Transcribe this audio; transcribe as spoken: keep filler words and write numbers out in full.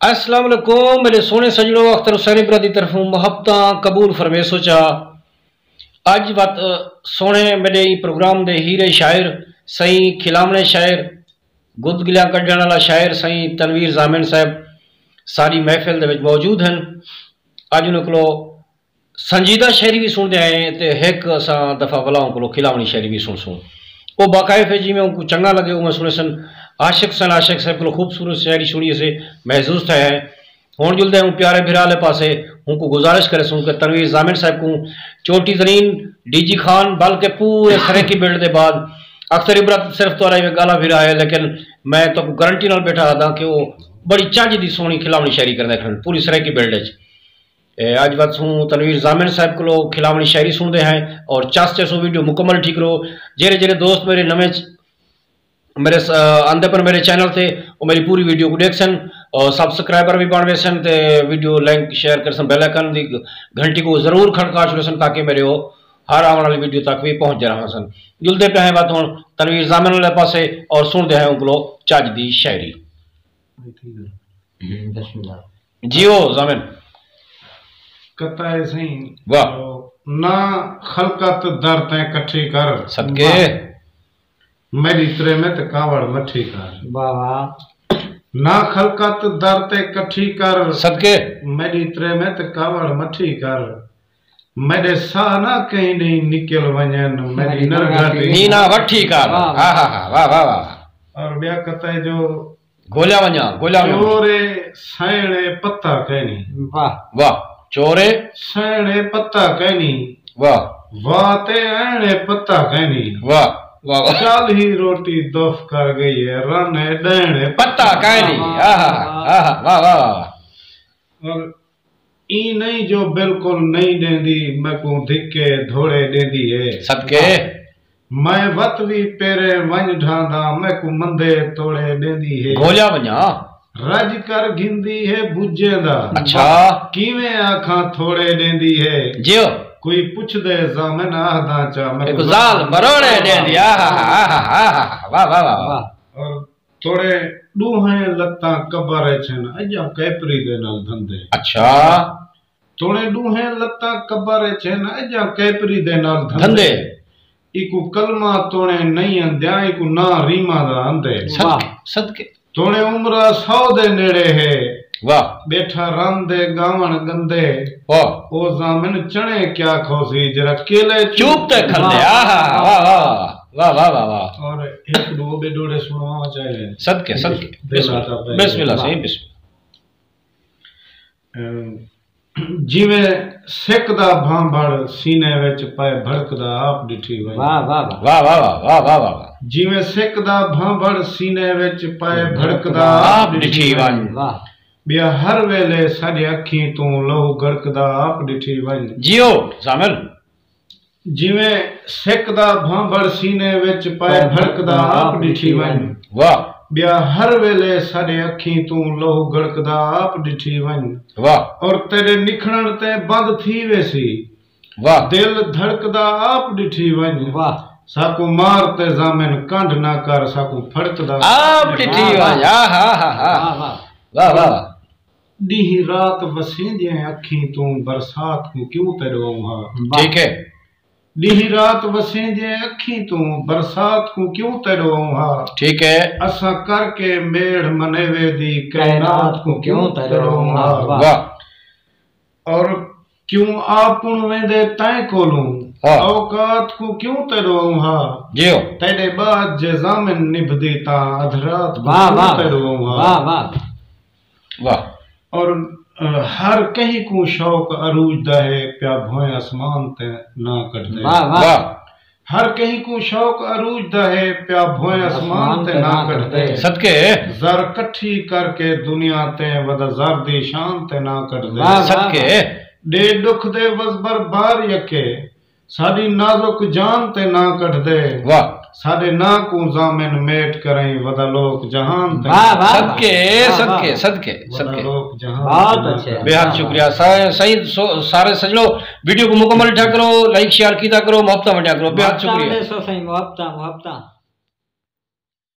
السلام علیکم میݙے سوہݨے سڄݨو، اختر حسین برادری طرفوں محبتاں قبول فرمیسو چا۔ اڄ وت سوہݨے میݙے ایں پروگرام دے ہیرے شاعر سئیں کھلاوݨے شاعر، گد گلیاں کڈھݨ والا شاعر سئیں تنویر ضامن صاحب ساݙی محفل دے وچ موجود ہن۔ اڄ انہاں کولوں سنجیدہ شاعری وی سݨدے آئے ہیں تے ہک اساں دفعہ ولا اوں کولوں کھلاوݨی شاعری وی سݨسوں۔ او باقاعف ہے، جیویں اونکوں چنڳا لڳے اونویں سݨیسن۔ عاشق حسین عاشق صاحب کولوں خوبصورت شاعری سݨی اسے، محظوظ تھئے ہیں۔ ہݨ جلدے اوں پیارے بھرا آلے پاسے، اونکوں گزارش کریسوں کہ تنویر ضامن صاحب کوں چوٹی ترین ڈی جی خان بلکہ پورے سرائیکی بیلٹ دے بعد اختر عبرت صرف تہاݙا ایویں ڳالھا پھرا ہے، لیکن میں تہاکوں گارنٹی نال ٻیٹھا آہداں کہ او بڑی چڄ دی سوہݨی کھلاوݨی شاعری کریندے کھڑن پوری سرائیکی بیلٹ اچ۔ اے اڄ وت سوں تنویر ضامن صاحب کولوں کھلاوݨی شاعری سݨدے ہیں اور چس چس او ویڈیو مکمل ٹھیک کرو۔ جیڑھے جیڑھے دوست میݙے نویں چ-، میݙے س-، آندے پن میݙے چینل تے، او میݙی پوری ویڈیو کوں ݙیکھسن اور سبسکرائبر وی بݨ ویسن تے ویڈیو لائک شیئر کرسن، بیل آئیکن دی گھنٹی کوں ضرور کھڑکا چھوڑسن تاکہ میݙے او ہر آوݨ والی ویڈیو تک وی پہنچدے رہسن۔ جلدے پئے ہیں وت ہݨ تنویر ضامن والے پاسے اور سݨدے ہیں اوں کولوں چڄ دی شاعری۔ بسم اللہ۔ جیو ضامن۔ قطعہ ہے سئیں۔ واہ۔ نہ خلقت در تیں کٹھی کر۔ صدقے۔ واہ۔ میݙی تریمت کاوڑ مٹھی کر۔ واہ واہ۔ نہ خلقت در تیں کٹھی کر۔ صدقے۔ میݙی تریمت کاوڑ مٹھی کر۔ میݙے ساہ نہ کہیں ݙینہہ نکل ونڄن، میݙی میݙی نرگھٹی نرگھٹی نی نہ وٹھی کر۔ واہ واہ۔ ہا ہا ہا، واہ واہ واہ۔ اور ٻیا قطعہ جو گولیا ونڄاں، گولیا ونڄاں۔ چورے سائݨے پتہ کائنی۔ واہ۔ واہ۔ چورے۔ سائݨے پتہ کائنی۔ واہ۔ واہ تے آئݨے پتہ کائنی۔ واہ، واہ، واہ۔ چالھی روٹی دف کر ڳئی ہے، رانے ݙائݨے پتہ کائنی۔ واہ، آہا، واہ۔ آہا، واہ، واہ، واہ۔ اور ایں نئیں جو بالکل نئیں ݙیندی، میکوں دھکے دھوڑے ݙیندی ہے۔ صدقے۔ میں وت وی پیرے ونڄ ڈھانداں، میکوں مندے توڑے ݙیندی ہے۔ گولیا ونڄاں۔ رڄ کر گھندی ہے بجھیں دا۔ اچھا۔ کیویں آکھاں تھوڑے ݙیندی ہے۔ جیو۔ کوئی پچھدے ضامن آہداں چا، میکوں میکوں ذال مروڑے ݙیندی۔ آہا، آہا، آہا، واہ، واہ، واہ، واہ۔ واہ۔ اور توڑے ݙوہیں لتاں قبر اچ ہن، اڄاں کیپری دے نال دھندے۔ اچھا۔ توڑے ݙوہیں لتاں قبر اچ ہن، اڄاں کیپری دے نال دھندے۔ دھندے۔ ایکوں کلمہ توڑے نئیں آندیاں، ایکوں ناں ریماں دا آندے۔ صدقے، واہ۔ صدقے۔ توڑے عمرہ سو دے نیڑے ہے۔ واہ۔ ٻیٹھا رن دے ڳاوݨ ڳندے۔ واہ۔ او ضامن چݨے کیا کھوسی، جیڑھا کیلے چوپ تے کھندے۔ واہ۔ آہا، واہ، واہ، واہ۔ واہ، واہ، واہ، واہ۔ اور ہک ݙو ٻئے ݙوہڑے سݨواواں چاہے۔ صدقے، صدقے۔ دل بسم اللہ۔ آتا پئے۔ بسم اللہ سئیں، بسم اللہ۔ اے، جیویں سک دا بھانبھڑ سینے وچ پئے بھڑکدا آپ ݙٹھی ونڄ۔ واہ، واہ، واہ۔ واہ، واہ، واہ، واہ، واہ، واہ۔ جیویں سک دا بھانبھڑ سینے وچ پئے بھڑکدا آپ ݙٹھی ونڄ۔ واہ۔ ٻیا ہر ویلے ساݙے اکھیں توں لہو گڑکدا آپ ݙٹھی ونڄ۔ جیو، ضامن۔ جیویں سک دا بھانبھڑ سینے وچ پئے بھڑکدا آپ ݙٹھی ونڄ۔ واہ۔ ٻیا ہر ویلے ساݙے اکھیں توں لہو گڑکدا آپ ݙٹھی ونڄ۔ واہ۔ اور تیݙے نکھڑݨ تے بند تھی ویسی۔ واہ۔ دل دھڑکدا آپ ݙٹھی ونڄ۔ واہ۔ ساکوں مار تے ضامن کنڈ نہ کر، ساکوں پھڑکدا آپ ݙٹھی ونڄ۔ واہ، واہ۔ آہا، ہا، ہا، ہا۔ واہ، واہ۔ واہ، واہ۔ ݙینہہ رات وسیندیں اکھیں توں برسات کوں کیوں تیݙو آؤں ہا؟ واہ۔ ٹھیک ہے۔ ݙینہہ رات وسیندیں اکھیں توں برسات کوں کیوں تیݙو آؤں ہا؟ ٹھیک ہے۔ اساں کر کے میڑھ منیوے دی کائنات کوں کیوں تیݙو آؤں ہا؟ واہ۔ اور کیوں آ پݨ ویندے تیں کولوں؟ ہاں۔ اوقات کوں کیوں تیݙو آؤں ہا؟ جیو۔ تیݙے بعد جے ضامن نبھدی تاں ادھ رات کوں واہ، کیوں واہ۔ تیݙو آؤں ہا؟ واہ، واہ۔ واہ۔ اور، آ، ہر کہیں کوں شوق عروج دا ہے، پیا بھوئیں اسمان تے ناں کڈھدے۔ واہ، واہ۔ واہ۔ ہر کہیں کوں شوق عروج دا ہے، پیا بھوئیں اسمان تے ناں کڈھدے۔ صدقے۔ زر کٹھی کر کے دنیا تے ودا زر دی شان تے ناں کڈھدے۔ واہ، واہ۔ صدقے۔ ݙے ݙکھ دے وزبر بار یکے، ساݙی نازک جان تے ناں کڈھدے۔ واہ۔ ساݙے ناں کوں ضامن میٹ کرئیں، ودا لوک جہان تے واہ، واہ، صدقے، واہ، واہ۔ صدقے، صدقے، ودا صدقے۔ لوک جہان بہت تے ناں اچھے۔ کڈھدے۔ بے حد شکریہ۔ سا-، سئیں سو-، سارے سڄݨو، ویڈیو کوں مکمل ݙٹھا کرو، لائک شیئر کیتا کرو، محبتاں ونڈیا کرو۔ بے حد محبتاں شکریہ۔ ݙیسو سئیں، محبتاں، محبتاں۔